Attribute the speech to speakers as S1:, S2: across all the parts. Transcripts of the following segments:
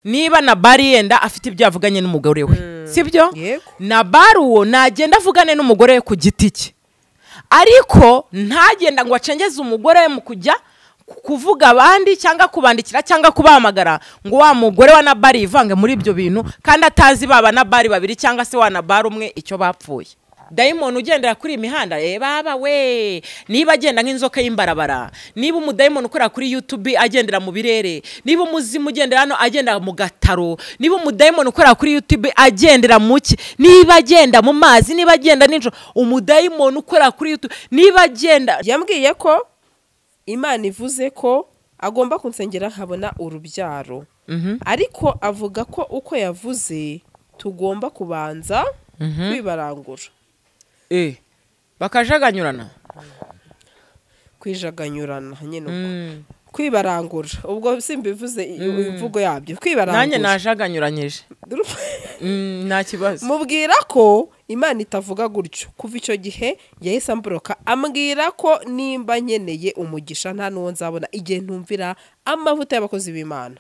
S1: Niba Nabali yenda afite ibyo avuganye n'umugore we, sibyo? Nabali uwo nagenda avugane n'umugore we ku giti cye, ariko ntagenda ngo acengeze umugore we mu kujya kuvuga abandi cyangwa kubandikira cyangwa kubahamagara ngo wa mugore wa Nabali ivange muri ibyo bintu, kandi atazi baba Nabali babiri cyangwa se wa Nabali umwe icyo bapfuye. Dayimoni ugendera kuri imihanda baba we, niba agenda nk'inzoka y'imbarabara, niba umudayimoni ukora kuri YouTube agendera mu birere, niba umuzimu ugendera hano agendera mu gataro, niba umudayimoni ukora kuri YouTube agendera mu ki, niba agenda mu mazi, niba agenda nijoro, umudayimoni ukora kuri YouTube niba agenda.
S2: Yambwiye ko Imana ivuze ko agomba kunsengera nkabona urubyaro, ariko avuga ko uko yavuze tugomba kubanza kwibarangura.
S1: Bakajaganyurana,
S2: kwijaganyurana nyine uko kwibarangura, ubwo simbivuze imvugo yabyo, kwibarangura
S1: nanjye najaganyuranyije nta kibazo.
S2: Mubwira ko Imana itavuga gutyo. Kuva icyo gihe yahise ambroka, ambwira ko nimba nkeneye umugisha nta nuwo nzabona igihe ntumvira amavuta y'abakozi b'Imana.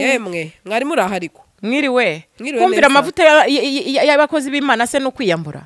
S2: Yemwe mwari muri aha, ariko
S1: mwiriwe kumvira amavuta y'abakozi b'Imana se no kwiyambura.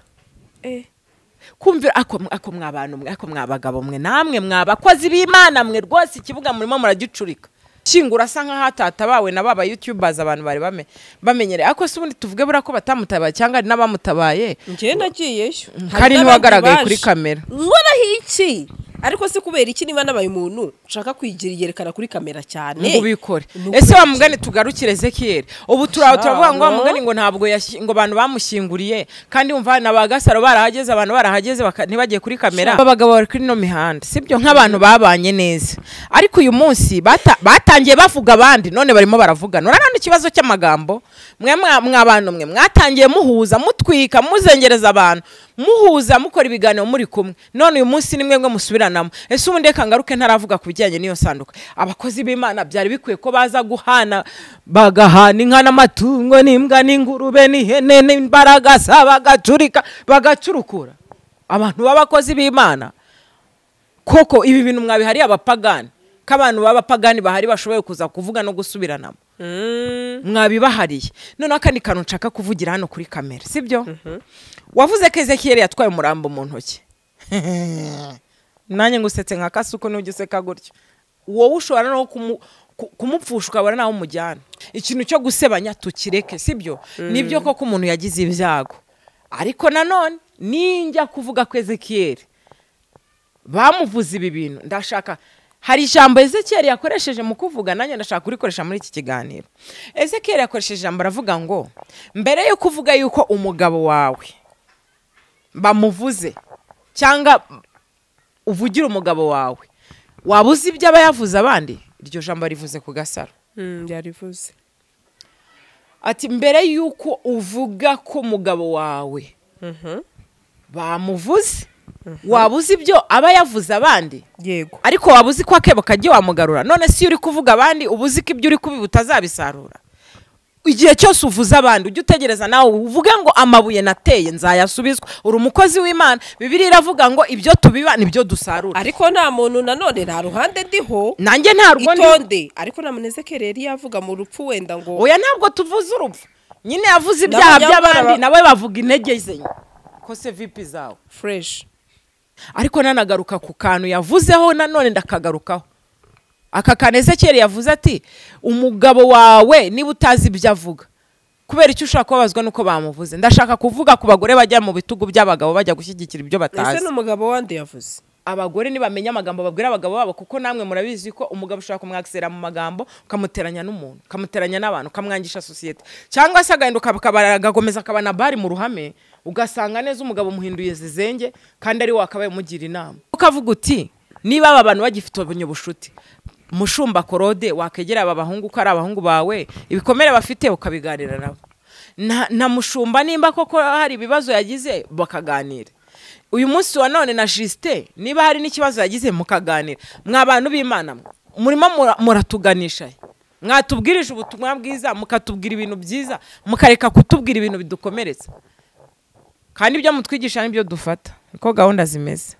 S1: Kumvira ako mwabantu mwe, ako mwabagabo mwe, namwe mwabakozi b'Imana mwe, rwose ikibuga murimo muragicurika. Shingura asa nkaho atatabawe na baba YouTubers abantu bari bamenyereye, ariko se ubundi tuvuge bura ko batamutabaye cyangwa ari n'abamutabaye.
S2: Njye nagiyeyo
S1: kandi ntiwagaragaye kuri kamera.
S2: Nkoraho iki? Ariko se kubera iki niba nabaye umuntu nshaka kwigira yerekana kuri kamera cyane
S1: ngo ubikore? Ese wa mugani tugarukire Ezekiel, ubu turavuga ngo wa mugani ngo ntabwo ngo abantu bamushyinguriye, kandi umva na bagasaro barahageze, abantu barahageze ntibagiye kuri kamera. Abagabo bari kuri no mihanda, sibyo, nk'abantu babanye neza, ariko uyu munsi batangiye bavuga abandi, none barimo baravugana. Urabona ikibazo cy'amagambo mwe mwabantu mwe mwatangiye muhuza, mutwika, muzengereza abantu, muhuza, mukora ibiganiro muri kumwe, none uyu munsi ni mwebwe musubiranamo. Ese ubundi reka ngaruke ntaravuga ku bijyanye n'iyo sanduka. Abakozi b'Imana byari bikwiye ko baza guhana, bagahana inka n'amatungo n'imbwa n'ingurube n'ihene n'imbaragasa, bagacurika bagacurukura. Abantu b'abakozi b'Imana koko ibi bintu mwabihariye abapagani, ko abantu b'abapagani bahari bashoboye kuza kuvuga no gusubiranamo, mwabibahariye. None akandi kantu nshaka kuvugira hano kuri kamera, sibyo? Wavuze ko Ezekiel yatwaye umurambo mu ntoki. Nanjye ngusetse nka kasuko n'ujye useka gutyo. Wowe ushobora no kumupfusha ukabona naho umujyana. Ikintu cyo gusebanya tukireke, sibyo? Nibyo koko umuntu yagize ibyago, ariko nanone ninjya kuvuga ko Ezekiel bamuvuze ibi bintu, ndashaka hari ijambo Ezekiel yakoresheje mu kuvuga, nanjye ndashaka kurikoresha muri iki kiganiro. Ezekiel yakoresheje ijambo aravuga ngo mbere yo kuvuga yuko umugabo wawe bamuvuze cyangwa uvugira umugabo wawe, wabuze ibyo aba yavuze abandi. Iryo jambo rivuze ku Gasaro.
S2: Yarivuze
S1: ati mbere yuko uvuga ko umugabo wawe bamuvuze, wabuze ibyo aba yavuze abandi.
S2: Yego,
S1: ariko wabuze ko akebo kagiye wamugarura. None si uri kuvuga abandi ubuze ko ibyo uri kubiba utazabisarura. Igihe cyose uvuze abandi ujye utegereza nawe uvuge ngo amabuye nateye nzayasubizwa. Uri umukozi w'Imana, Bibiliya iravuga ngo ibyo tubiba nibyo dusarura.
S2: Ariko nta muntu nanone nta ruhande ndiho,
S1: nanjye nta rwo
S2: itonde. Ariko na Ezekiel yari yavuga mu rupfu wenda ngo
S1: oya, ntabwo tuvuze urupfu nyine, yavuze ibyaha by'abandi nawe bavuga intege ze ko se VP zawe
S2: fresh.
S1: Ariko nanagaruka ku kantu yavuzeho nanone ndakagarukaho. Aka kantu Ezekiel yavuze ati umugabo wawe niba utazi ibyo avuga, kubera icyo ushaka kubabazwa nuko bamuvuze. Ndashaka kuvuga ku bagore bajya mu bitugu by'abagabo bajya gushyigikira ibyo batazi.
S2: Ese n'umugabo wande yavuze?
S1: Abagore nibamenya amagambo babwira abagabo babo, kuko namwe murabizi ko umugabo ushaka kumwakisera mu magambo ukamuteranya n'umuntu, ukamuteranya n'abantu, ukamwangisha societe, cyangwa se agahinduka akagomeza akabana bari mu ruhame, ugasanga neza umugabo muhinduye zizenge kandi ari wakabaye umugira inama. Ukavuga uti niba aba bantu bagifite ubushuti, mushumba Korode wakegera aba bahungu ko ari abahungu bawe, ibikomere bafite ukabiganira nabo. Na mushumba nimba koko hari ibibazo yagize bakaganira. Uyu munsi wa none na Justin niba hari n'ikibazo yagize mukaganira. Mwa bantu b'Imana murimo muratuganisha, mwatubwirije ubutumwa bwiza, mukatubwira ibintu byiza, mukareka kutubwira ibintu bidukomeretsa. Kandi ibyo mutwigisha nibyo dufata, niko gahunda zimeze.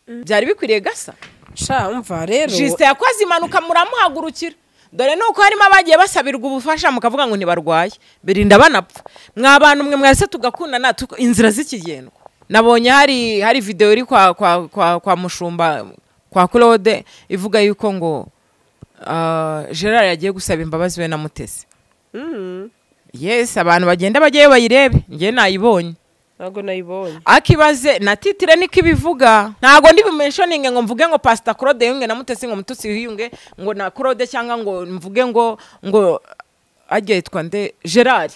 S1: Byari bikwiriye gasa.
S2: Sha umva rero
S1: Justin yakoze impanuka muramuhagurukira. Dore nuko harimo abagiye basabirwa ubufasha mukavuga ngo ntibarwaye, birinda banapfa. Mwa bantu mwe mwese tugakundana inzira z'ikigendwa. Nabonye hari video iri kwa kwa kwa kwa Mushumba kwa Claude ivuga yuko ngo Gerard yagiye gusaba imbabazi we na Mutesi. Yes, abantu bagenda bagiye bayirebe, ngiye nayibonye.
S2: Ntago nayibonye.
S1: Akibaze na titire niko ibivuga. Ntago ndi bimentioning ngo mvuge ngo Pastor Claude yunge na Mutesi ngo Mutesi yunge ngo na Claude cyangwa ngo mvuge ngo agiye yitwa nde Gerard.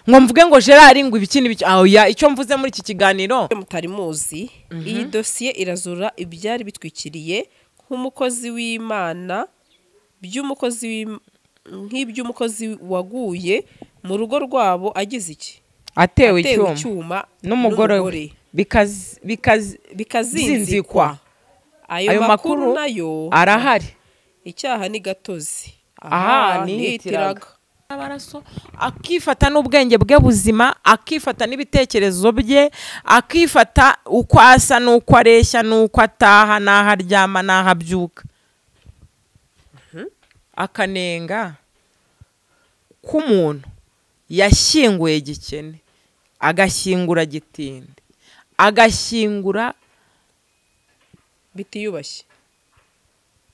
S1: Ngo mvuge ngo Gerard ngo ibiki n'ibiki. Oya, icyo mvuze muri iki kiganiro
S2: mutari muzi. Iyi dossier irazura ibyari bitwikiriye nk'umukozi w'Imana by'umukozi nk'iby'umukozi waguye mu rugo rwabo agize iki?
S1: Atewe icyuma n'umugore we bikazinzikwa.
S2: Ayo makuru nayo
S1: arahari.
S2: Icyaha ni gatozi.
S1: Aha nihitiraga abaraso akifata n'ubwenge bwe buzima, akifata n'ibitekerezo bye, akifata uko asa n'uko areshya n'uko ataha n'aho aryama n'aho abyuka. Akanenga k'umuntu yashyinguye gikene, agashyingura gitinde, agashyingura
S2: bitiyubashye.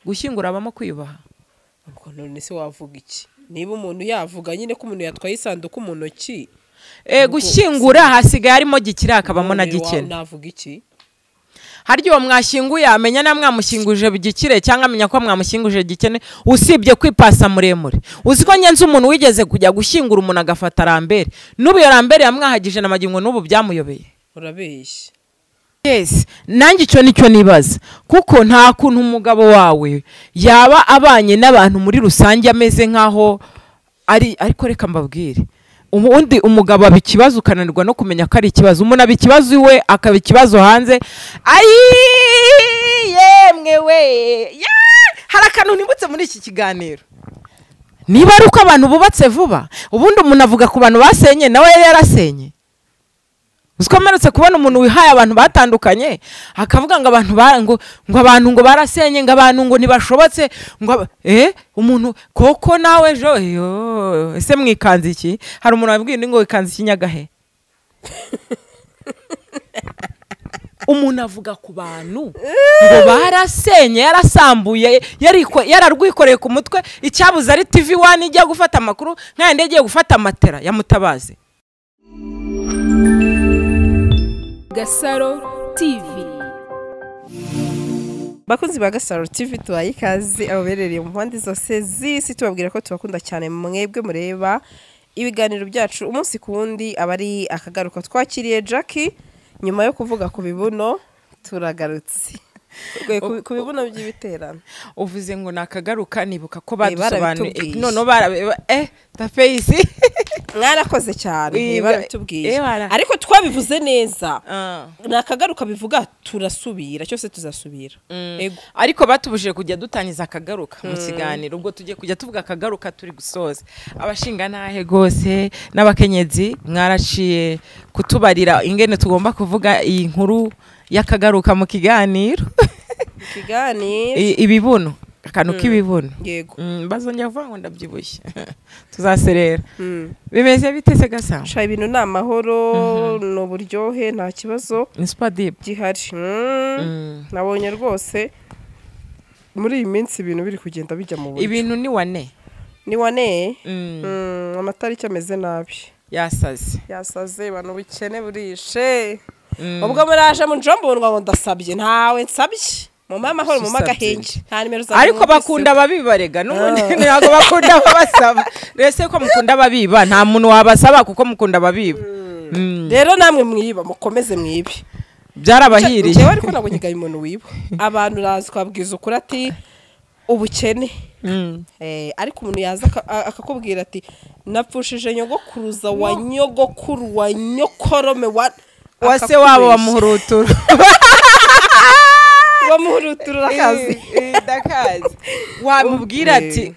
S1: Gushyingura abamo kwiyubaha.
S2: Ubwo none se wavuga iki? Niba umuntu yavuga nyine ko umuntu yatwaye isanduku mu ntoki,
S1: gushyingura hasigaye harimo gikira akabamo na gikene.
S2: Navuga iki?
S1: Haryo mwashyinguye amenya na mwamushyinguje gikire cyangwa amenya ko mwamushyinguje gikene, usibye kwipasa muremure. Uzi ko nyenze umuntu wigeze kujya gushyingura umuntu agafata rambere, n'ubu iyo rambere yamwahagije na magingo n'ubu byamuyobeye.
S2: Urabeshya.
S1: Yes, nanjye icyo nicyo nibaza, kuko nta kuntu umugabo wawe yaba abanye n'abantu muri rusange ameze nkaho ari. Ariko reka mbabwire, ubundi umugabo aba ikibazo ukananirwa no kumenya ko ari ikibazo. Umuntu aba ikibazo iwe akaba ikibazo hanze. Ayi yemwe we, hari akantu nibutse muri iki kiganiro. Niba ari uko abantu bubatse vuba, ubundi umuntu avuga ku bantu basenye nawe yari yarasenye. Uziko mperutse kubona umuntu wihaye abantu batandukanye akavuga ngo abantu ngo abantu ngo barasenye, ngo abantu ngo ntibashobotse, ngo umuntu koko nawe ejo ese mwikanze iki? Hari umuntu wabwiye ngo wikanze iki Nyagahe? Umuntu avuga ku bantu ngo barasenye, yarasambuye, yararwikoreye ku mutwe, icyabuze ari TV1 ijya gufata amakuru nk'ayandi yagiye gufata matera yamutabaze.
S3: Gasaro TV.
S2: Bakunzi ba Gasaro TV, tubaye ikaze ababerereye mu mpande zose z'isi, tubabwira ko tubakunda cyane mwebwe mureba ibiganiro byacu umunsi ku wundi. Abari akagaruka twakiriye Jackie nyuma yo kuvuga ku bibuno, turagarutse ku bibuno by'ibiterano.
S1: Uvuze ngo nakagaruka, nibuka ko badusobanuye none bara tafeisi
S2: mwarakoze cyane barabitubwiye, ariko twabivuze neza. Nakagaruka bivuga turasubira, cyose tuzasubira.
S1: Ariko batubujije kujya dutangiza akagaruka mu kiganiro, ubwo tugiye kujya tuvuga akagaruka turi gusoza. Abashinga ntahe gose n'abakenyezi mwaraciye kutubarira ingene tugomba kuvuga iyi nkuru yakagaruka mu kiganiro. Ibibuno, akantu k'ibibuno.
S2: Yego.
S1: Bazongera kuvuga ngo ndabyibushye. Tuzaserera. Bimeze bite se Gasa?
S2: Sha ibintu ni amahoro, ni uburyohe, nta kibazo.
S1: Ni super deep.
S2: Gihari. Nabonye rwose muri iyi minsi ibintu biri kugenda bijya mu buryo.
S1: Ibintu ni wane.
S2: Ni wane? Amatariki ameze nabi.
S1: Yasaze.
S2: Yasaze, abantu bukene burishe. Ubwo muraje mu njombonwa ngo ndasabye, ntawe nsabye. Mu mama horo mu magahenge nta nimero za.
S1: Ariko bakunda ababibarega n'ubundi ntabwo bakunda ababasaba. Rese ko mukunda ababiba nta muntu wabasaba kuko mukunda ababiba.
S2: Rero namwe mwiba mukomeze mwibe.
S1: Byarabahiriye.
S2: Jewe ariko nabwo nyigaye umuntu wiba. Abantu razi kwabwiza ukuri ati ubukene. Ariko umuntu yaza akakubwira ati napfushije nyogokuruza wa nyogokuru wa nyokorome wa
S1: wase wabo wamuhurutura.
S2: Wamuhurutura akazi.
S1: Ndakazi. Wamubwira ati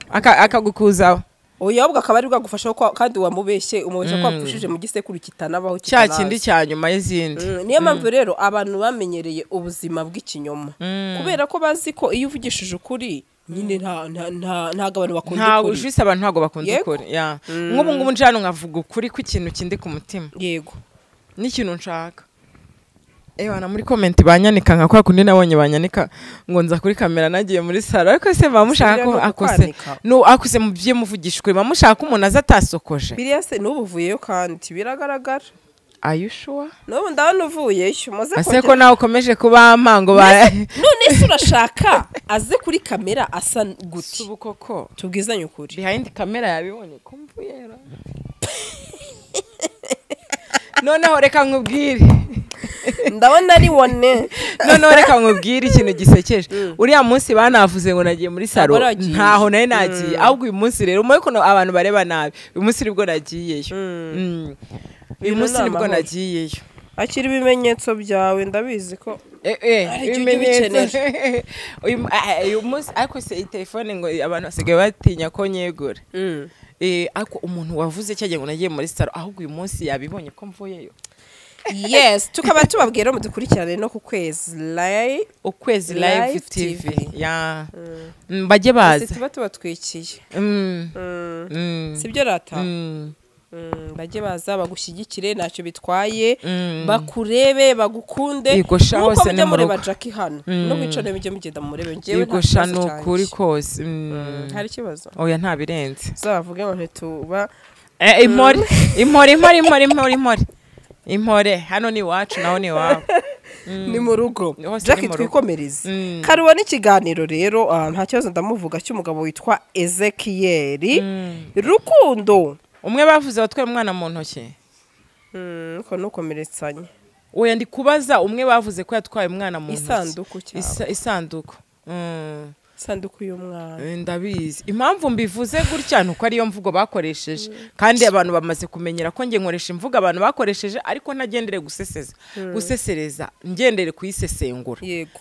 S1: akagukuzaho.
S2: Oya, ubwo akaba ari bwagufasha kandi wamubeshye, umubeshya ko wapfushije mu gisekuru kitanabaho
S1: cya kindi cya nyuma y'izindi.
S2: Niyo mpamvu rero abantu bamenyereye ubuzima bw'ikinyoma, kubera ko bazi ko iyo uvugishije ukuri Nyine ntago abantu bakunda
S1: ntago
S2: ukuri.
S1: Juste abantu ntago bakunda ukuri. Nk'ubu ngubu nje hano nkavuga ukuri kw'ikintu kindi ku mutima.
S2: Yego.
S1: N'ikintu nshaka. Ewana muri comment banyanika nka kwa kundi nabonye banyanika ngo nza kuri kamera nagiye muri salo, ariko se bamushaka ko akose no akuse mu bye muvugishwe bamushaka ko umuntu aza atasokoje.
S2: Biriya se n'ubuvuyeyo kandi biragaragara.
S1: Are you sure?
S2: N'ubu ndabona uvuyeyo muze
S1: ko ase ko nawe ukomeje kuba mpango ba
S2: none se urashaka aze kuri kamera asa guti
S1: koko
S2: tubwizanye ukuri
S1: behind kamera yabibonye ko mvuyera. Noneho reka nkubwire
S2: ndabona ari wone.
S1: Noneho reka nkubwire ikintu gisekeje. Uriya munsi banavuze ngo nagiye muri salo ntaho nari nagiye, ahubwo uyu munsi rero umwe ko abantu bareba nabi, uyu munsi nibwo nagiyeyo. Uyu munsi nibwo nagiyeyo.
S2: Akira ibimenyetso byawe ndabizi ko
S1: ibimenyetso uyu munsi ariko se iyi telefone ngo abantu basigaye batinya ko nyegura. Ariko umuntu wavuze cyagiye ngo nagiye muri salo, ahubwo uyu munsi yabibonye ko mvuyeyo.
S2: Yes, tukaba tubabwira mudukurikirane no ku Kwezi Live,
S1: Ukwezi Live TV. Ya. Bajye baza.
S2: Tuba tubatwikiye. Sibyo rata? Bajye baza bagushyigikire ntacyo bitwaye, bakurebe bagukunde.
S1: Nkuko
S2: mujya mureba Jackie hano no kwicana mujye mugenda murebe ngewe
S1: nta kibazo kuri kose.
S2: Hari ikibazo?
S1: Oya nta birenze.
S2: Uzavuge ngo ntituba
S1: impore impore impore impore impore impore impore hano ni iwacu naho ni iwawe.
S2: Ni mu rugo. Jackie twikomereze. Karuwa n'ikiganiro rero nta kibazo ndamuvuga cy'umugabo witwa Ezekiel Rukundo.
S1: Umwe bavuze batwaye umwana mu ntoki.
S2: Ko nukomeretsanye.
S1: Oya ndi kubaza umwe bavuze ko yatwaye umwana mu ntoki.
S2: Isanduku cyangwa
S1: isanduku.
S2: Isanduku y'umwana.
S1: Ndabizi. Impamvu mbivuze gutya nuko ariyo mvugo bakoresheje. Kandi abantu bamaze kumenyera ko nge nkoresha imvugo abantu bakoresheje, ariko ntagendere guseseza. Gusesereza ngendere kuyisesengura.
S2: Yego.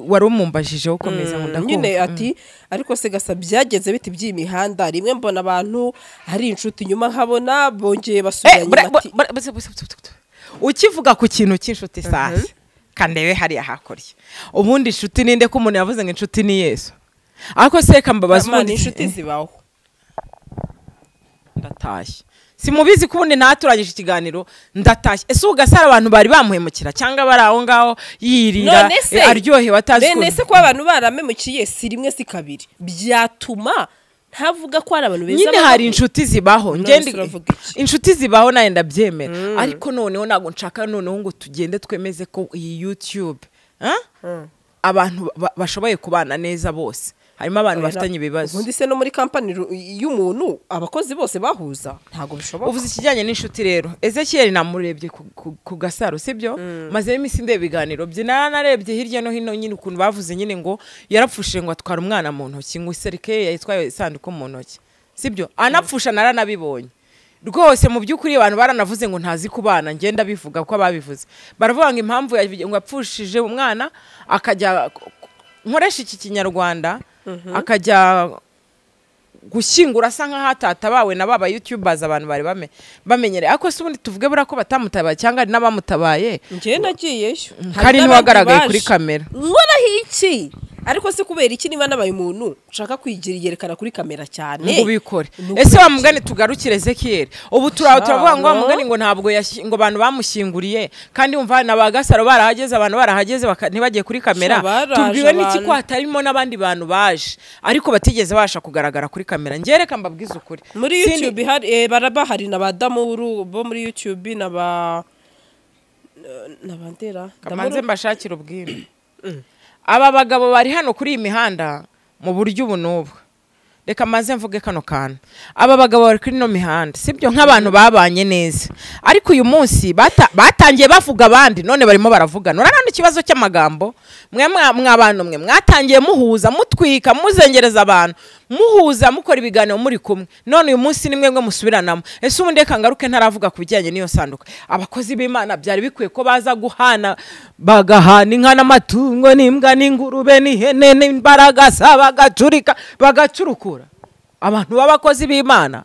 S1: Wari umumbajije ukomeza ngo ndakumva.
S2: Nyine ati ariko se gasa byageze biti by'imihanda rimwe mbona abantu ari inshuti nyuma nkabona bongeye basubiranye ati
S1: ukivuga ku kintu cy'inshuti sasa kandebe hariya hakorye ubundi inshuti ninde ko umuntu yavuze ngo inshuti ni Yesu, ariko se kambabaza
S2: ubundi inshuti zibaho.
S1: Ndatashye simubizi ko ubundi ntaturangije ikiganiro ndatashye. Ese ugasara abantu bari bamuhemukira cyangwa bari aho ngaho yirira aryohewe atazi
S2: ko none se ko abantu baramemukiye si rimwe si kabiri byatuma ntavuga ko ari abantu beza.
S1: Nyine hari inshuti zibaho ngende inshuti zibaho naye ndabyemera, ariko noneho nago nshaka noneho ngo tugende twemeze ko iyi YouTube abantu bashoboye kubana neza bose harimo abantu bafitanye ibibazo.
S2: Ubundi se no muri company y'umuntu abakozi bose bahuza ntago bishoboka.
S1: Uvuze ikijyanye n'inshuti rero Ezekiel namurebye ku Gasaro sibyo, maze imisi ndebe ibiganiro bye nararebye hirya no hino nyine ukuntu bavuze nyine ngo yarapfushe ngo atwara umwana mu ntoki ngo iserike yayitwaye isanduku mu ntoki sibyo, anapfusha naranabibonye rwose mu by'ukuri abantu baranavuze ngo ntazi kubana, ngenda bivuga ko ababivuze baravuga ngo impamvu ngo apfushije umwana akajya nkoresha iki kinyarwanda akajya gushyingura asa nkaho atatabawe na baba YouTubers abantu bari bamenyereye, ariko se ubundi tuvuge bura ko batamutabaye cyangwa ari n'abamutabaye.
S2: Njye nagiyeyo
S1: kandi ntiwagaragaye kuri kamera
S2: nkoraho iki, ariko se kubera iki niba nabaye umuntu nshaka kwigira yerekana kuri kamera cyane
S1: ngo ubikore. Ese wa mugani tugarukire Ezekiel ubu turavuga ngo wa mugani ngo ntabwo ngo abantu bamushyinguriye kandi umva na ba Gasaro barahageze abantu barahageze ntibagiye kuri kamera, tubwiwe n'iki ko hatarimo n'abandi bantu baje ariko batigeze basha kugaragara kuri kamera. Ngereka mbabwize ukuri
S2: muri YouTube hari barabahari na ba Damuru bo muri YouTube na ba nabandera
S1: kamanze mbashakira ubwira. Aba bagabo bari hano kuri iyi mihanda mu buryo ubu n'ubu, reka maze mvuge kano kantu. Aba bagabo bari kuri no mihanda sibyo nk'abantu babanye neza, ariko uyu munsi batangiye bavuga abandi none barimo baravugana. Urabona ikibazo cy'amagambo mwe mwabantu mwe mwatangiye muhuza mutwika muzengereza abantu muhuza mukora ibiganiro muri kumwe, none uyu munsi ni mwebwe musubiranamo. Ese ubundi reka ngaruke ntaravuga ku bijyanye n'iyo sanduka. Abakozi b'Imana byari bikwiye ko baza guhana bagahana inka n'amatungo n'imbwa n'ingurube n'ihene n'imbaragasa bagacurika bagacurukura abantu b'abakozi b'Imana.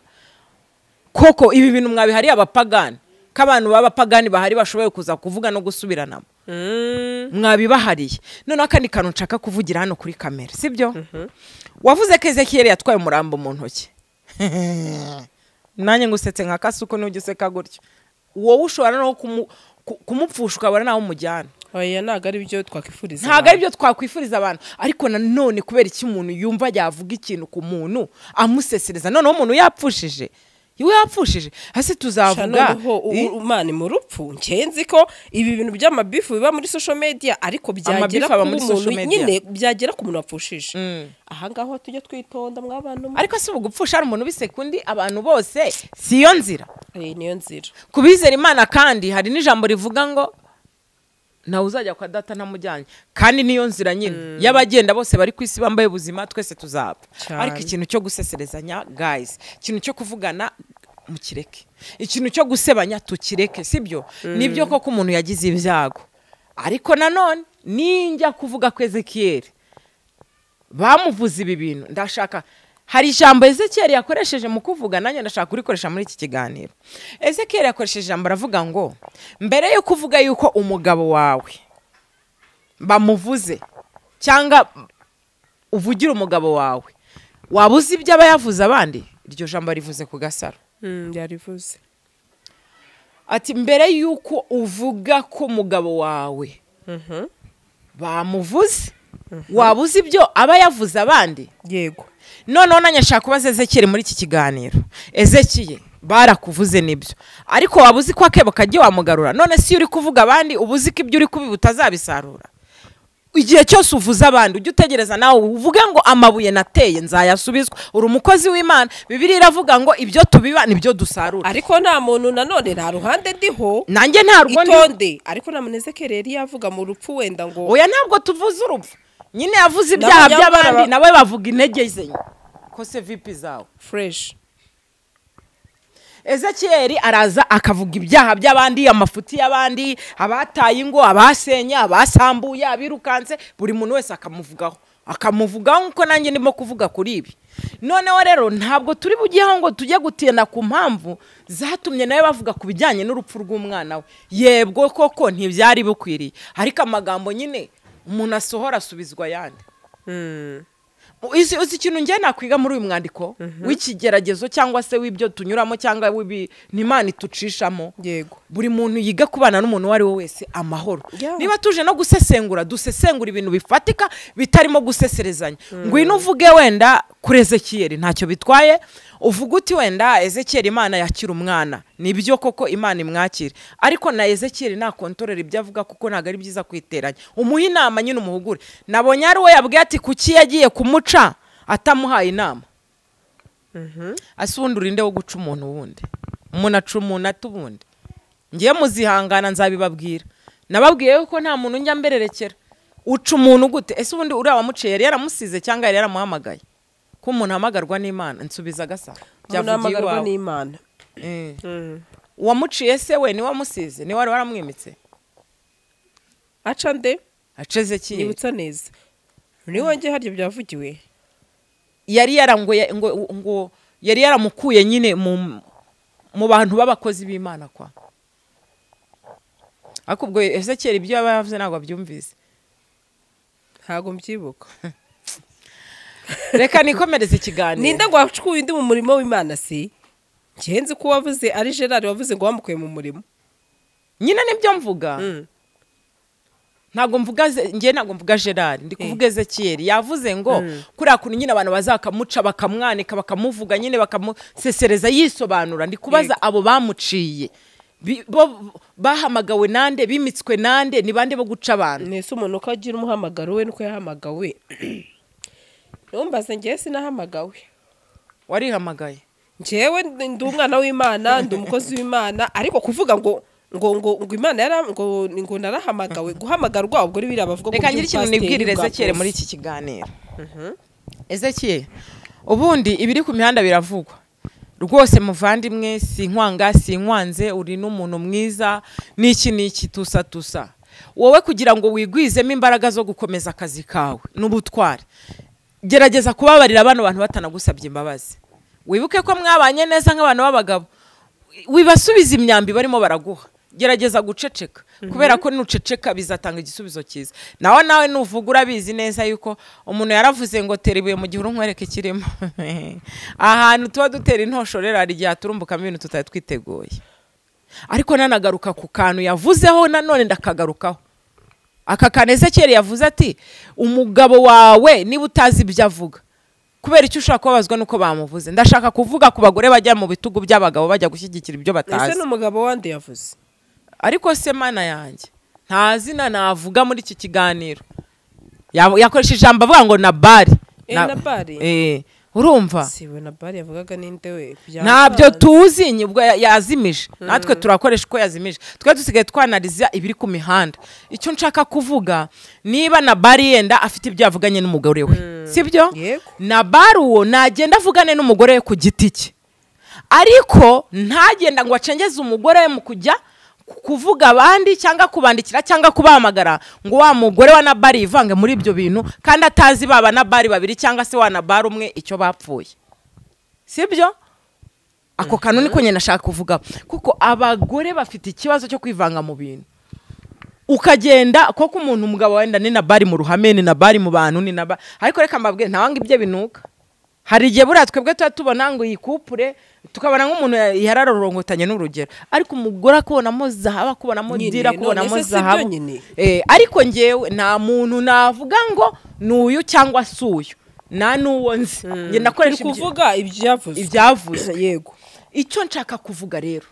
S1: Koko ibi bintu mwabihariye abapagani, ko abantu b'abapagani bahari bashoboye kuza kuvuga no gusubiranamo. Mwabibahariye. Noneho akandi kantu nshaka kuvugira hano kuri kamera, sibyo? Wavuze ko Ezekiel yatwaye umurambo mu ntoki. Nanjye ngusetse nka Kasuku n'ujya useka gutyo. Wowe ushobora no kumupfusha ukabona nawe umujyana.
S2: Oya, ntabwo ari byo twakwifuriza.
S1: Ntabwo ari byo twakwifuriza abantu. Ariko nanone kubera iki umuntu yumva yavuga ikintu ku muntu amusesereza, noneho umuntu yapfushije, iwe yapfushije, hasi tuzavuga
S2: umana mu rupfu. Nkenzi ko ibi bintu by'amabifu biba muri social media, ariko byagera ku muntu nyine, byagera ku muntu wapfushije. Aha ngaho tujye twitonda mw'abantu.
S1: Ariko si ugupfusha ari umuntu bisekundi, abantu bose si yo nzira.
S2: Niyo nzira.
S1: Kubizera Imana kandi hari n'ijambo rivuga ngo nawe uzajya kwa data ntamujyanye, kandi niyo nzira nyine y'abagenda bose bari ku isi bambaye ubuzima, twese tuzapfa. Ariko ikintu cyo guseserezanya guys, ikintu cyo kuvugana mukireke, ikintu cyo gusebanya tukireke, sibyo? Nibyo koko umuntu yagize ibyago, ariko nanone ninjya kuvuga ko Ezekiel bamuvuze ibi bintu, ndashaka hari ijambo Ezekiel yakoresheje mu kuvuga, nanjye ndashaka kurikoresha muri iki kiganiro. Ezekiel yakoresheje ijambo aravuga ngo mbere yo kuvuga yuko umugabo wawe bamuvuze cyangwa uvugira umugabo wawe, wabuze ibyo aba yavuze abandi, iryo jambo rivuze ku Gasaro.
S2: Yarivuze
S1: ati mbere yuko uvuga ko umugabo wawe bamuvuze, wabuze ibyo aba yavuze abandi.
S2: Yego.
S1: Noneho nanjye nshaka kubaza Ezekiel muri iki kiganiro. Ezekiel barakuvuze nibyo, ariko wabuze ko akebo kagiye wamugarura. None si uri kuvuga abandi ubuzi ko ibyo uri kubiba utazabisarura. Igihe cyose uvuze abandi ujye utegereza nawe uvuge ngo amabuye nateye nzayasubizwa. Uri umukozi w'Imana, Bibiliya iravuga ngo ibyo tubiba nibyo dusarura.
S2: Ariko nta muntu nanone nta ruhande ndiho,
S1: nanjye nta rwo
S2: itonde. Ariko na Ezekiel yari yavuga mu rupfu wenda ngo
S1: oya, ntabwo tuvuze urupfu nyine, yavuze ibyaha by'abandi nawe bavuga intege ze ko se VP zawe
S2: fresh.
S1: Ezekiel araza akavuga ibyaha by'abandi, amafuti y'abandi, abataye ingo, abasenye, abasambuye, abirukanse, buri muntu wese akamuvugaho, akamuvugaho nkuko nanjye ndimo kuvuga kuri ibi. Noneho rero ntabwo turi bugiyeho ngo tujye gutinda ku mpamvu zatumye nawe bavuga ku bijyanye n'urupfu rw'umwana we. Yebwo koko ntibyari bukwiriye, ariko amagambo nyine umuntu asohora asubizwa yandi. Uzi ikintu njye nakwiga muri uyu mwandiko w'ikigeragezo cyangwa se w'ibyo tunyuramo cyangwa w'Imana itucishamo.
S2: Yego.
S1: Buri muntu yiga kubana n'umuntu uwo ari we wese amahoro. Niba tuje no gusesengura, dusesengura ibintu bifatika bitarimo guseserezanya. Ngwino uvuge wenda kuri Ezekiel ntacyo bitwaye, uvuga uti wenda Ezekiel Imana yakira umwana, nibyo koko Imana imwakira, ariko na Ezekiel nakontorera ibyo avuga kuko ntago ari byiza kwiteranya. Umuhe inama nyine, umuhugure. Nabonye ari we yabwiye ati kuki yagiye kumuca atamuhaye inama. Asundi urinde wo guca umuntu wundi, umuntu aca umuntu atubundi. Ngiye muzihangana nzabibabwira. Nababwiye ko nta muntu njya mbererekera. Uca umuntu gute? Ese ubundi uriya wamuciye yari yaramusize cyangwa yari yaramuhamagaye? Ko umuntu ahamagarwa n'Imana, nsubiza Gasa.
S2: Byavugiye iwawe n'Imana.
S1: Uwamuciye se we ni wamusize, ni wari waramwimitse?
S2: Aca nde?
S1: Aca Ezekiel.
S2: Nibutsa neza. Ni wanjye haryo byavugiwe.
S1: Yari yarangoye ngo yari yaramukuye nyine mu bantu b'abakozi b'Imana kwa. Ariko ubwo Ezekiel ibyo yaba yavuze ntabwo abyumvise.
S2: Ntabwo mbyibuka.
S1: Reka nikomereze ikiganiro.
S2: Ninde ngo wacukuye undi mu murimo w'Imana si? Ngenzi ko wavuze ari Gerard wavuze ngo wamukuye mu murimo.
S1: Nyine nibyo mvuga. Ntabwo mvuga ngiye, ntabwo mvuga Gerard, ndi kuvuga Ezekiel. Yavuze ngo kuriya kuntu nyine abantu bazakamuca bakamwanika bakamuvuga nyine bakamusesereza yisobanura. Ndi kubaza abo bamuciye bahamagawe nande, bimitswe nande, ni bande bo guca abantu?
S2: Nese umuntu ko agira umuhamagaro we nuko yahamagawe. Numbaze ngiye sinahamagawe.
S1: Warihamagaye?
S2: Njyewe ndi umwana w'Imana, ndi umukozi w'Imana, ariko kuvuga ngo ngo ngo ngo Imana yara ngo ngo narahamagawe, guhamagarwa ubwo biri abavuga
S1: ngo. Reka ngire ikintu nibwirire Ezekiel muri iki kiganiro. Ezekiel, ubundi ibiri ku mihanda biravugwa. Rwose muvandimwe, sinkwanga sinkwanze, uri n'umuntu mwiza n'iki n'iki tusa tusa. Wowe kugira ngo wigwizemo imbaraga zo gukomeza akazi kawe n'ubutware, gerageza kubabarira bano bantu batanagusabye imbabazi. Wibuke ko mwabanye neza nk'abantu b'abagabo, wibasubiza imyambi barimo baraguha. Gerageza guceceka Kubera ko nuceceka bizatanga igisubizo cyiza. Nawe nuvuga urabizi neza yuko umuntu yaravuze ngo tera ibuye mu gihuru nkwereke kirimo. Ahantu tuba dutera intosho rero hari igihe haturumbukamo ibintu tutari twiteguye. Ariko nanagaruka ku kantu yavuzeho nanone ndakagarukaho. Aka kantu Ezekiel yavuze ati umugabo wawe niba utazi ibyo avuga kubera icyo ushaka kubabazwa nuko bamuvuze. Ndashaka kuvuga ku bagore bajya mu bitugu by'abagabo bajya gushyigikira ibyo batazi.
S2: Ese n'umugabo wande yavuze?
S1: Ariko se mana yanjye nta zina navuga muri iki kiganiro. Yakoresha ijambo avuga ngo Nabali.
S2: Nabali.
S1: Urumva?
S2: Siwe Nabali yavugaga ninde we?
S1: Ntabyo tuzi ubwo yazimije. Natwe turakoresha uko yazimije. Twe dusigaye twanaliza ibiri ku mihanda. Icyo nshaka kuvuga niba Nabali yenda afite ibyo yavuganye n'umugore we. Sibyo? Nabali uwo nagenda avugane n'umugore we ku giti cye. Ariko ntagenda ngo acengeze umugore we mu kujya kuvuga abandi cyangwa kubandikira cyangwa kubahamagara ngo wa mugore wa Nabali ivange muri ibyo bintu kandi atazi baba Nabali babiri cyangwa se wa Nabali umwe icyo bapfuye. Sibyo? Ako kantu niko nyine nashaka kuvuga kuko abagore bafite ikibazo cyo kwivanga mu bintu. Ukagenda koko umuntu umugabo wenda ni Nabali mu ruhame ni Nabali mu bantu ni Nabali, ariko reka mbabwire ntawanga ibyo binuka. Hari igihe buriya twebwe tuba tubona ngo yikupure tukabona nk'umuntu yararorongotanye n'urugero, ariko umugore akubonamo zahabu, akubonamo dira, akubonamo zahabu. Ariko ngewe nta muntu navuga ngo n'uyu cyangwa si uyu, nta n'uwo nzi. Nge nakoresha
S2: kuvuga ibyavuzwe.
S1: Yego. Icyo nshaka kuvuga rero,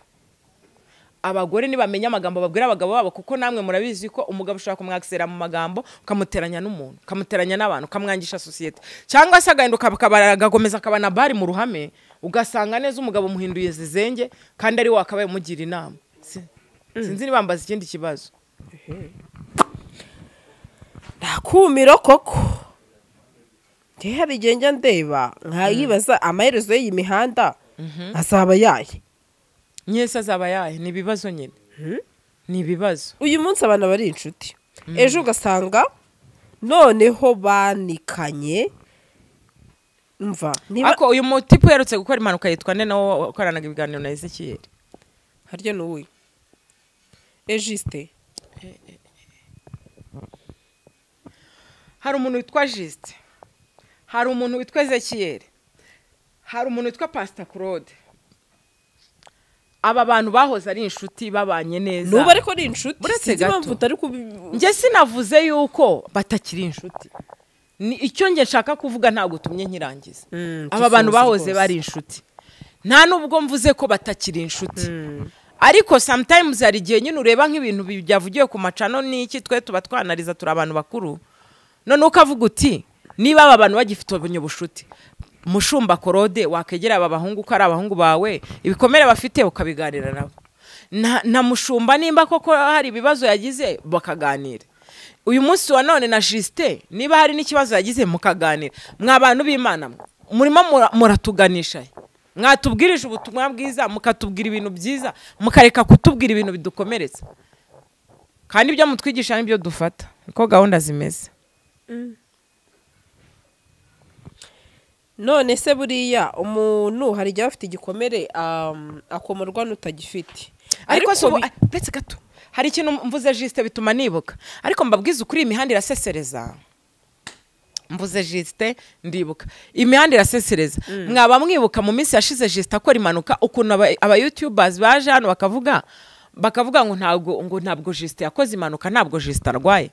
S1: abagore nibamenya amagambo babwira abagabo babo, kuko namwe murabizi ko umugabo ushaka kumwakisera mu magambo ukamuteranya n'umuntu, ukamuteranya n'abantu, ukamwangisha societe, cyangwa se agahinduka akagomeza akaba Nabali mu ruhame, ugasanga neza umugabo muhinduye zizenge kandi ari wakabaye umugira inama. Sinzi nibambaza ikindi kibazo.
S2: Ndakumiro koko. Hari igihe njya ndeba nkayibaza amaherezo y'iyi mihanda azaba yahe.
S1: Nyese azaba yahe? Ni ibibazo nyine. Ni ibibazo.
S2: Uyu munsi abantu bari inshuti, ejo ugasanga noneho banikanye. Umva
S1: ako uyu mutipu yerutse gukora impanuka yitwa nde nawo wakoranaga ibiganiro na Ezekiel?
S2: Harya n'uyu Egiste.
S1: Hari umuntu witwa Juste, hari umuntu witwa Ezekiel, hari umuntu witwa Pastor Claude. Aba bantu bahoze ari inshuti babanye neza.
S2: Nubu ariko ni inshuti.
S1: Uretse gato. Nge sinavuze yuko batakiri inshuti. Ni icyo nge nshaka kuvuga ntabwo tumye nkirangiza. Aba bantu bahoze bari inshuti. Nta nubwo mvuze ko batakiri inshuti. Ariko sometimes hari igihe nyine ureba nk'ibintu byavugiwe ku macano n'iki twe tuba twanariza turi abantu bakuru. None ukavuga uti niba aba bantu bagifite ubushuti, Mushumba Korode wakegera aba bahungu ko ari abahungu bawe, ibikomere bafite ukabiganira nabo. Na Mushumba nimba koko hari ibibazo yagize bakaganira. Uyu munsi wa none na Justin niba hari n'ikibazo yagize mukaganira. Mwa bantu b'Imana murimo muratuganisha. Mwatubwirije ubutumwa bwiza, mukatubwira ibintu byiza, mukareka kutubwira ibintu bidukomeretsa. Kandi ibyo mutwigisha nibyo dufata. Niko gahunda zimeze.
S2: None se buriya umuntu hari igihe afite igikomere akomorwa n'utagifite.
S1: Ariko so petse gato hari ikintu mvuze Juste bituma nibuka. Ariko mbabwiza ukuri imihanda irasesereza. Mvuze Juste ndibuka. Imihanda irasesereza. Mwaba mwibuka mu minsi yashize Juste akora impanuka ukuntu aba YouTubers baje hano bakavuga ngo ntabwo Juste yakoze impanuka, ntabwo Juste arwaye.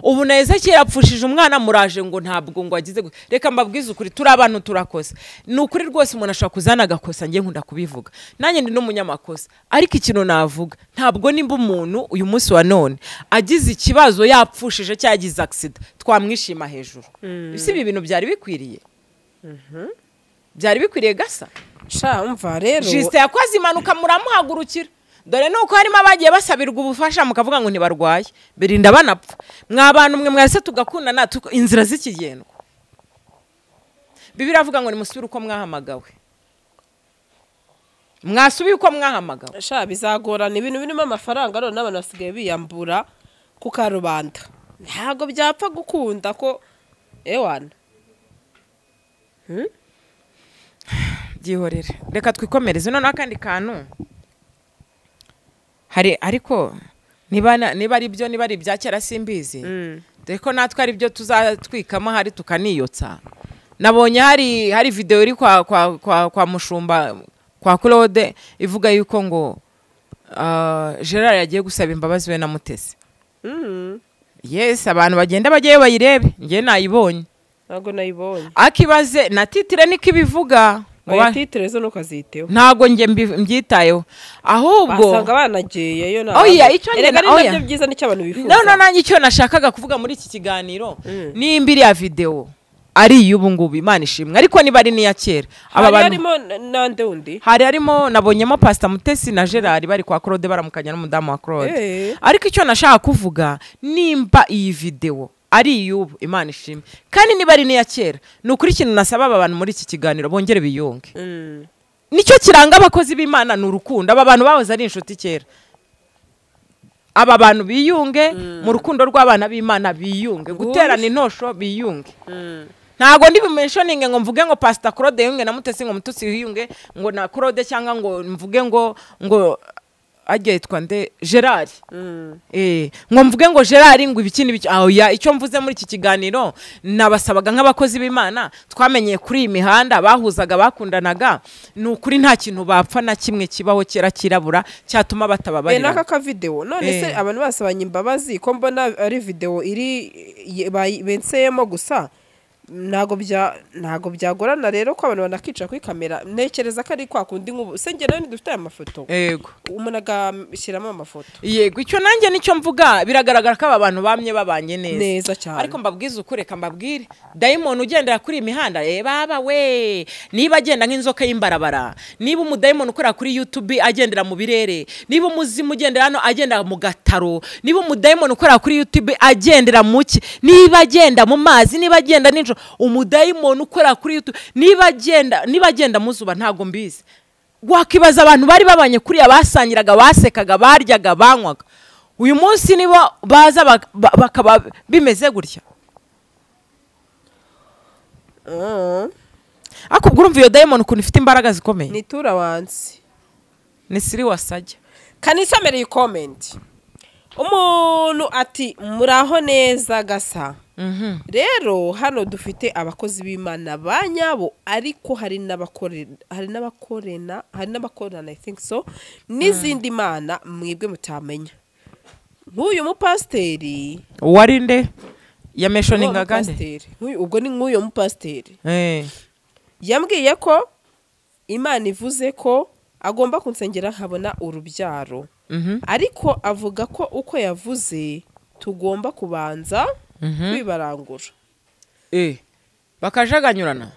S1: Ubu na Ezekiel apfushije umwana muraje ngo ntabwo ngo agize. Reka mbabwize ukuri turi abantu turakosa. Ni ukuri rwose umuntu ashobora kuzana agakosa, ngiye nkunda kubivuga. Nanjye ndi n'umunyamakosa. Ariko ikintu navuga ntabwo nimba umuntu uyu munsi wa none agize ikibazo yapfushije cyangwa yagize accident twamwishima hejuru. Si ibi bintu byari bikwiriye? Byari bikwiriye gasa?
S2: Sha umva rero.
S1: Juste yakoze impanuka muramuhagurukira. Dore nuko harimo abagiye basabirwa ubufasha mukavuga ngo ntibarwaye, birinda banapfa. Mwa bantu mwe mwese tugakundana inzira z'ikigendwa. Bibiliya iravuga ngo nimusubire uko mwahamagawe. Mwasubiye uko mwahamagawe.
S2: Sha bizagorana ibintu birimo amafaranga none n'abantu basigaye biyambura ku karubanda. Ntago byapfa gukunda ko ewana.
S1: Byihorere. Reka twikomereze none akandi kantu. Hari ariko Niba ari byo, niba ari ibya kera simbizi, dore ko natwe ari byo tuzatwikamo hari tukaniyotsa. Nabonye hari video iri kwa Mushumba kwa Claude ivuga yuko ngo Gerard yagiye gusaba imbabazi we na Mutesi. Yes, abantu bagenda bagiye bayirebe, ngiye nayibonye.
S2: Ntago nayibonye.
S1: Akibaze na titire niko ibivuga.
S2: Oya, titire zo nukaziteho.
S1: Ntago nge mbyitayeho. Ahubwo
S2: basanga banagiye yo na.
S1: Oya, icyo nge
S2: nabyo byiza nicyo abantu bifuza.
S1: No nanjye icyo nashakaga kuvuga muri iki kiganiro nimba iriya video ari y'ubu ngubu, Imana ishimwe, ariko niba ari niya kera.
S2: Aba bantu harimo nande undi?
S1: Hari harimo nabonyemo Pastor Mutesi na Gerard bari kwa Claude baramukanya n'umudamu wa Claude. Ariko icyo nashaka kuvuga nimba iyi video ari y'ubu, Imana ishimwe, kandi niba ari niya kera, ni ukuri ikintu nasaba aba bantu muri iki kiganiro bongere biyunge. Nicyo kiranga abakozi b'Imana ni urukundo. Aba bantu bahoze ari inshuti kera. Aba bantu biyunge mu rukundo rw'abana b'Imana, biyunge guterana intosho, biyunge. Ntago ndi bumentioning ngo mvuge ngo Pastor Claude yunge na Mutesi, ngo Mutesi yunge ngo na Claude, cyangwa ngo mvuge ngo ajye yitwa nde Gerard. Ngo mvuge ngo Gerard ngo ibiki n'ibiki. Oya, icyo mvuze muri iki kiganiro nabasabaga nk'abakozi b'Imana twamenyeye kuri iyi mihanda bahuzaga bakundanaga, ni ukuri nta kintu bapfa na kimwe kibaho kera kirabura cyatuma batababarira.
S2: Naka ka video none se abantu basabanye imbabazi ko mbona ari video iri benseyemo gusa, ntago byagorana rero ko abantu banakica kuri kamera. Ntekereza ko ari kwa kundi nk'ubu se nge nawe dufite aya mafoto.
S1: Yego,
S2: umuntu agashyiramo amafoto.
S1: Yego, icyo nanjye nicyo mvuga, biragaragara ko aba bantu bamye babanye
S2: neza cyane.
S1: Ariko mbabwize ukuri, reka mbabwire, dayimoni ugendera kuri iyi mihanda baba we, niba agenda nk'inzoka y'imbarabara, niba umudayimoni ukorera kuri YouTube agendera mu birere, niba umuzimu ugendera hano agenda mu gataro, niba umudayimoni ukorera kuri YouTube agendera mu ki, niba agenda mu mazi, niba agenda nijoro, umudayimoni ukora kuri YouTube niba agenda muzuba, ntago mbizi. Wakibaza abantu bari babanye kuri abasangiraga, basekaga, baryaga, banywaga, uyu munsi nibo baza bakaba bimeze gutya. Ariko ubwo urumva iyo dayimoni ukuntu ifite imbaraga zikomeye.
S2: Ni tura wansi
S1: ni siri wasajya.
S2: Kanisomereye comment. Umuntu ati muraho neza gasa. Rero hano dufite abakozi b'Imana banyabo, ariko hari n'abakorana I think so n'izindi mana mwebwe mutamenya. Nk'uyu mupasiteri
S1: warinde ya mentioninga gande,
S2: ubwo ni nk'uyu mupasiteri yambwiye ko Imana ivuze ko agomba kunsengera nkabona urubyaro, ariko avuga ko uko yavuze tugomba kubanza kwibarangura.
S1: Bakajaganyurana,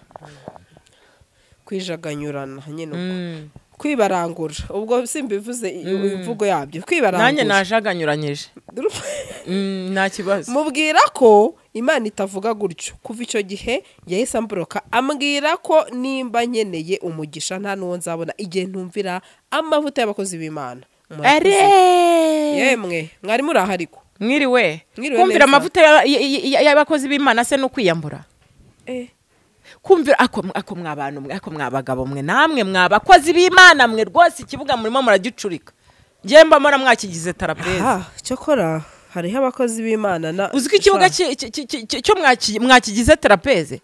S2: kwijaganyurana nyine uko kwibarangura, ubwo simbivuze imvugo yabyo, kwibarangura.
S1: Nanjye najaganyuranyije nta kibazo.
S2: Mubwira ko Imana itavuga gutyo. Kuva icyo gihe yahise ambroka, ambwira ko nimba nkeneye umugisha nta nuwo nzabona igihe ntumvira amavuta y'abakozi b'Imana. Yemwe mwari murahariko.
S1: Mwiriwe. Kumvira amavuta y'abakozi b'Imana se no kwiyambura. Kumvira ako mwabantu mwe, ako mwabagabo mwe, namwe mwabakozi b'Imana mwe, rwose ikibuga murimo muragicurika. Ngiye mba mora mwakigize tarapeze.
S2: Cyokora hariho abakozi b'Imana na
S1: uzi ko ikibuga cyo mwakigize tarapeze,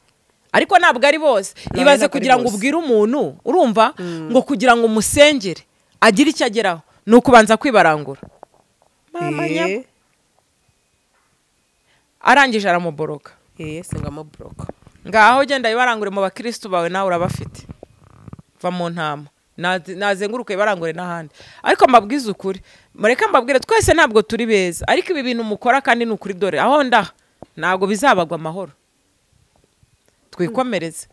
S1: ariko ntabwo ari bose. Ibaze kugira ngo ubwire umuntu, urumva ngo kugira ngo umusengere agire icyo ageraho ni ukubanza kwibarangura. Mama nyabo arangije aramuboroka.
S2: Singamuboroka.
S1: Ngaho genda ibarangure mu bakristo bawe, nawe urabafite. Va mu ntama. Nazenguruka ibarangure n'ahandi. Ariko mbabwize ukuri, mureke mbabwire, twese ntabwo turi beza, ariko ibi bintu mukora kandi ni ukuri, dore aho ndaha ntabwo bizabagwa amahoro. Twikomereze.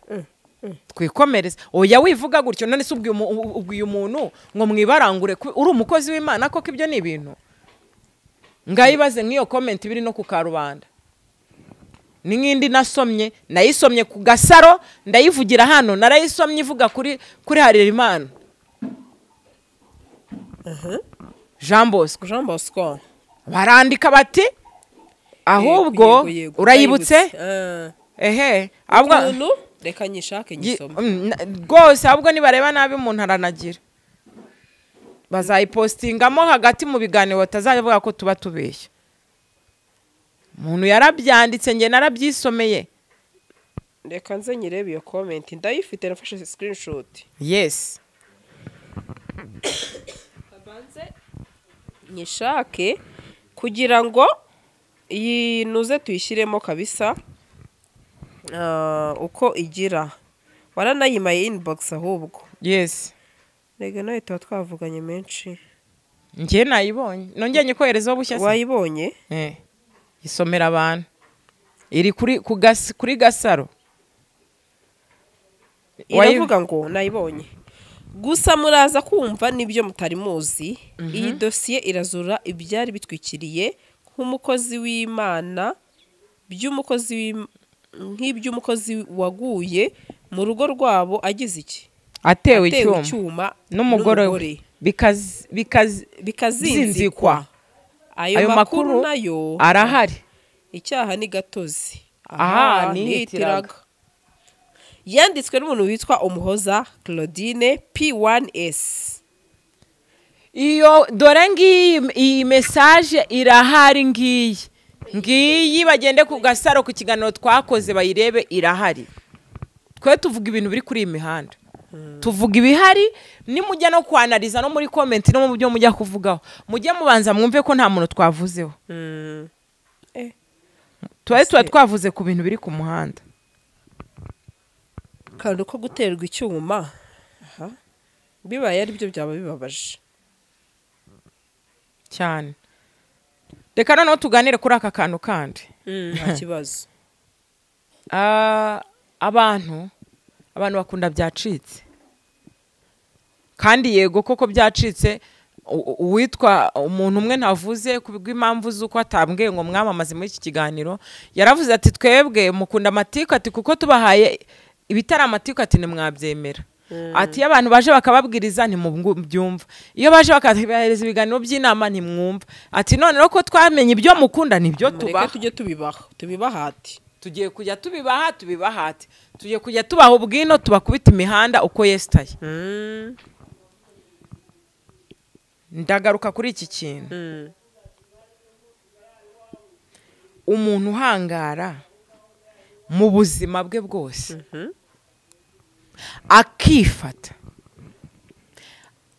S1: Twikomereze. Oya wivuga gutyo, none se ubwiye umuntu ngo mwibarangure uri umukozi w'Imana koko ibyo ni ibintu. Ngayibaze nk'iyo comment biri no ku karubanda. Ni nk'indi nasomye, nayisomye ku Gasaro, ndayivugira hano, narayisomye ivuga kuri Harerimana Jean Bosco. Barandika bati ahubwo urayibutse. Ehe, ahubwo
S2: reka nyishake nyisome
S1: rwose, ahubwo nibareba nabi umuntu aranagira. Bazayipostingamo hagati mu biganiro, batazavuga ko tuba tubeshya. Umuntu yarabyanditse, njye narabyisomeye.
S2: Reka nze nyirebe iyo comment, ndayifite, nafashe screenshot.
S1: Yes.
S2: Abanze nyishake kugira ngo iyi nuze tuyishyiremo kabisa. Uko igira waranayimaye inbox ahubwo.
S1: Yes.
S2: Rega nawe tuba twavuganye menshi.
S1: Njye nayibonye, nongeye nyikoherezaho bushya se.
S2: Wayibonye?
S1: Isomera abantu, iri kuri kuri Gasaro.
S2: Iravuga ngo nayibonye, gusa muraza kumva n'ibyo mutari muzi. Iyi dosiye irazura ibyari bitwikiriye nk'umukozi w'Imana, by'umukozi nk'iby'umukozi waguye mu rugo rwabo agize iki?
S1: Atewe icyuma n'umugore we, bikazinzikwa.
S2: Ayo makuru nayo
S1: arahari.
S2: Icyaha ni gatozi.
S1: Aha nihitiraga.
S2: Yanditswe n'umuntu witwa Umuhoza Claudine P1S.
S1: Iyo dore ngiyi, iyi message irahari, ngiyi ngiyi, bagende ku Gasaro ku kiganiro twakoze bayirebe, irahari. Twe tuvuga ibintu biri kuri iyi mihanda, tuvuga ibihari. Nimujya no kwanariza no muri comment no mu byo mujya kuvugaho, mujye mubanza mwumve ko nta muntu twavuzeho. Tuba twavuze ku bintu biri ku muhanda.
S2: Kandi uko guterwa icyuma bibaye ari byo byaba bibabaje
S1: cyane. Reka noneho tuganire kuri aka kantu kandi.
S2: Nta kibazo.
S1: Abantu bakunda byacitse, kandi yego koko byacitse. Uwitwa umuntu umwe ntavuze kubw'impamvu z'uko atambwiye ngo mwamamaze muri iki kiganiro, yaravuze ati twebwe mukunda amatiku, ati kuko tubahaye ibitari amatiku, ati ntimwabyemera. Ati iyo abantu baje bakababwiriza ntimubyumva, iyo baje bakabahereza ibiganiro by'inama ntimwumva. Ati none rero ko twamenye ibyo mukunda nibyo tubaha,
S2: tujye tubibaha, tubibahate.
S1: Tugiye kujya tubibaha, tubibahate. Tugiye kujya tubaha ubwino, tubakubita imihanda uko yesitaye. Ndagaruka kuri iki kintu. Umuntu uhangara mu buzima bwe bwose akifata,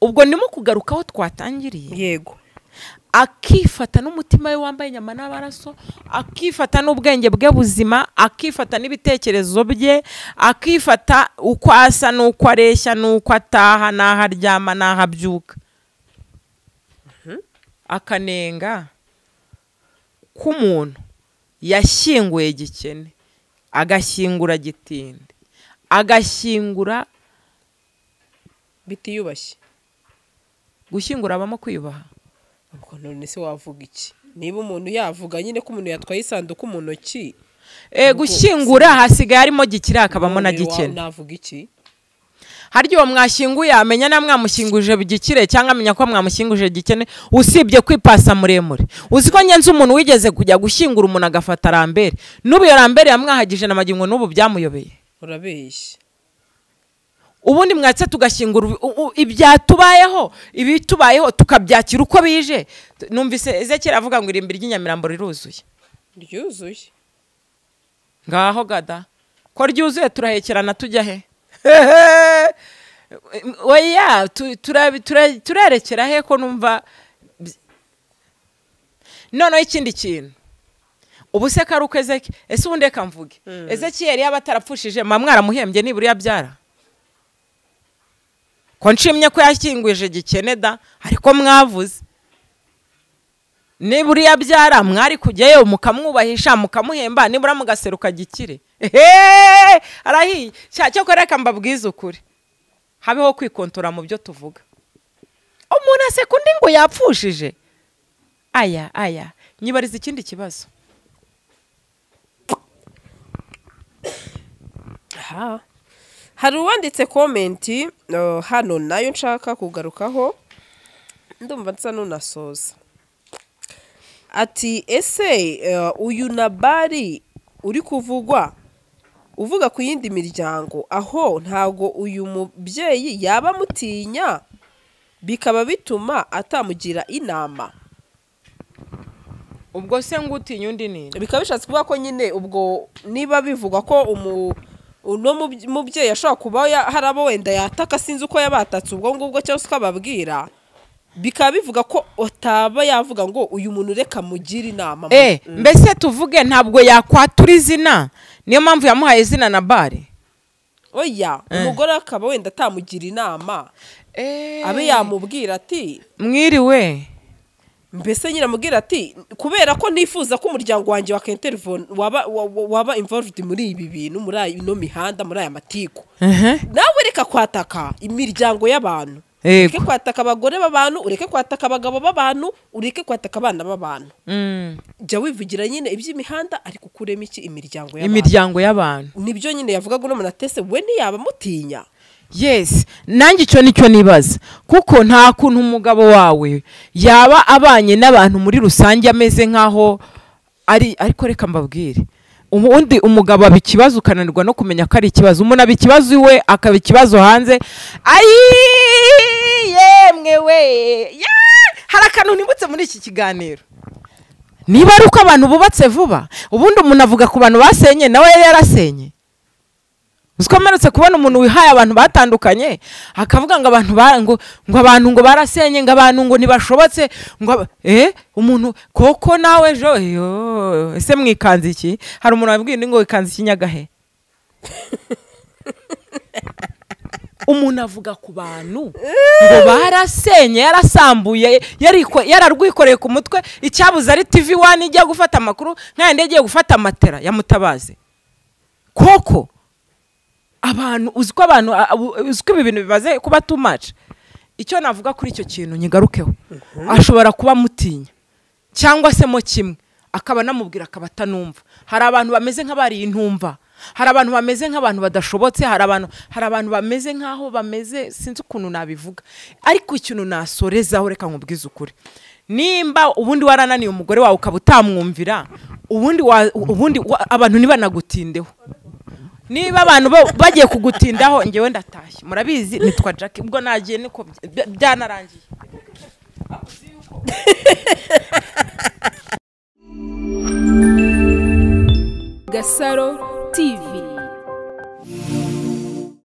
S1: ubwo ndimo kugarukaho twatangiriye.
S2: Yego.
S1: Akifata n'umutima we wambaye inyama n'amaraso, akifata n'ubwenge bwe buzima, akifata n'ibitekerezo bye, akifata uko asa n'uko areshya n'uko ataha n'aho aryama n'aho abyuka, akanenga k'umuntu yashyinguye gikene, agashyingura gitinde, agashyingura
S2: bitiyubashye.
S1: Gushyingura abamo kwiyubaha.
S2: Ubwo none se wavuga iki? Niba umuntu yavuga nyine ko umuntu yatwaye isanduku mu ntoki,
S1: gushyingura hasigaye harimo gikire hakabamo na gikene.
S2: Navuga iki?
S1: Harya uwo mwashyinguye amenya na mwamushyinguje gikire cyangwa amenya ko mwamushyinguje gikene, usibye kwipasa muremure. Uzi ko nyenze umuntu wigeze kujya gushyingura umuntu agafata rambere, n'ubu iyo rambere yamwahagije na magingo n'ubu byamuyobeye.
S2: Urabeshya.
S1: Ubundi mwatse tugashyingura ibyatubayeho, ibitubayeho tukabyakira uko bije. Numvise Ezekiel avuga ngo irimbi ry'inyamirambo riruzuye.
S2: Ryuzuye.
S1: Ngaho gada ko ryuzuye turahekerana tujya he? Oya, turerekera he ko numva. Noneho ikindi kintu, ubu se karuko Ezekiel, ese ubundi reka mvuge, Ezekiel yaba atarapfushije mama mwaramuhembye nibura yabyara? Ko nshimye ko yashyinguje gikene da, ariko mwavuze nibura yabyara mwari kujyayo mukamwubahisha mukamuhemba, nibura mugaseruka gikire. Ehe, arahiye. Cyakora reka mbabwize ukuri, habeho kwikontora mu byo tuvuga. Umuntu aseka undi ngo yapfushije. Aya aya, nyibariza ikindi kibazo.
S2: Hari uwanditse komenti hano nayo nshaka kugarukaho, ndumva nsa nunasoza. Ati ese uyu Nabali uri kuvugwa uvuga ku yindi miryango, aho ntago uyu mubyeyi yaba mutinya Bikaba bituma atamugira inama.
S1: Ubwo se ngutinya undi nini?
S2: Bikaba bishatse kuvuga ko nyine ubwo niba bivugwa ko uno mubyeyi ashobora kuba hari abo wenda yataka, sinzi uko yabatatse ubwo ngubwo cyangwa se uko ababwira, bikaba bivuga ko otaba yavuga ngo uyu muntu reka mugire inama.
S1: Mbese tuvuge ntabwo yakwatura izina, niyo mpamvu yamuhaye izina na bare.
S2: Oya, umugore akaba wenda atamugira inama, abe yamubwira ati
S1: mwiriwe,
S2: mbese nyine amubwira ati kubera ko nifuza ko umuryango wanjye wa intervene waba involved muri ibi bintu, muri ino mihanda, muri aya matiku, nawe reka kwataka imiryango y'abantu, ureke kwataka abagore b'abantu, ureke kwataka abagabo b'abantu, ureke kwataka abana b'abantu. Jya wivugira nyine iby'imihanda ariko ukuremo iki imiryango y'abantu,
S1: imiryango y'abantu.
S2: Nibyo nyine yavugaga uno munatese we ntiyaba mutinya.
S1: Yes, nanjye icyo nicyo nibaza, kuko nta kuntu umugabo wawe yaba abanye n'abantu muri rusange ameze nkaho ari, ariko reka mbabwire, ubundi umugabo aba ikibazo ukananirwa no kumenya ko ari ikibazo. Umuntu aba ikibazo iwe, akaba ikibazo hanze. Ayi yemwe we, hari akantu nibutse muri iki kiganiro. Niba ari uko abantu bubatse vuba, ubundi umuntu avuga ku bantu basenye, nawe yari yarasenye. Uziko mperutse kubona umuntu wihaye abantu batandukanye, akavuga ngo abantu ngo abantu ngo barasenye, ngo abantu ngo ntibashobotse, ngo umuntu koko nawe ejo ese mwikanze iki? Hari umuntu wabwiye ngo wikanze iki Nyagahe? Umuntu avuga ku bantu ngo barasenye, yarasambuye, yararwikoreye ku mutwe, icyabuze ari TV1 ijya gufata amakuru nk'ayandi yagiye gufata matera yamutabaze. Koko abantu uziko abantu uziko ibi bintu bibaze kuba too much. Icyo navuga kuri icyo kintu nyigarukeho, ashobora kuba mutinya cyangwa se mo kimwe akaba namubwira akaba atanumva. Hari abantu bameze nk'abari intumva, hari abantu bameze nk'abantu badashobotse, hari abantu bameze nk'aho bameze, sinzi ukuntu nabivuga. Ariko ikintu nasorezaho reka nkubwize ukuri, nimba ubundi warananiye umugore wawe ukaba utamwumvira, ubundi abantu ntibanagutindeho. Niba abantu bagiye kugutindaho, ngewe ndatashye. Murabizi nitwa Jackie, ubwo nagiye niko byanarangiye.
S3: Gasaro TV.